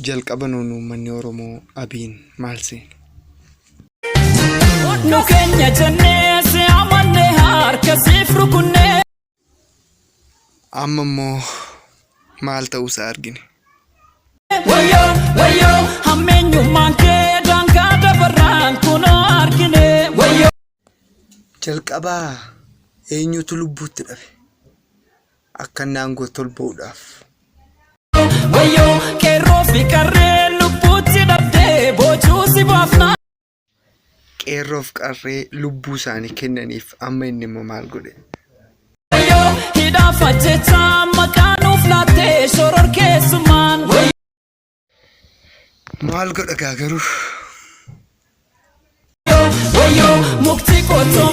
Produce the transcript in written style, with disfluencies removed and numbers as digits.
Jalqaba nuun uummanni Oromoo Abiyin maal seene? Nu keenya jennee si amanne harka siif rukunnee. Amma immoo maal ta'uusaa argine. Wayyoo wayyoo hammeenyummaan kee daangaa dabarraan kunoo argine. Wayyoo. Jalqabaa eenyutu lubbuutti dhabe? Akka inni aangootti ol ba'uudhaaf. Wayyoo qeerroo fi qarree lubbuutti dhabdee boojuu si baafnaa. Qeerroof qarree lubbuu isaanii kennaniif amma inni immoo maal godhe? Wayyoo hidhaaf ajjechaa maqaa nuuf laattee shororkeessummaan. Maal godha gaa garuu? Wayyoo mukti qottoo.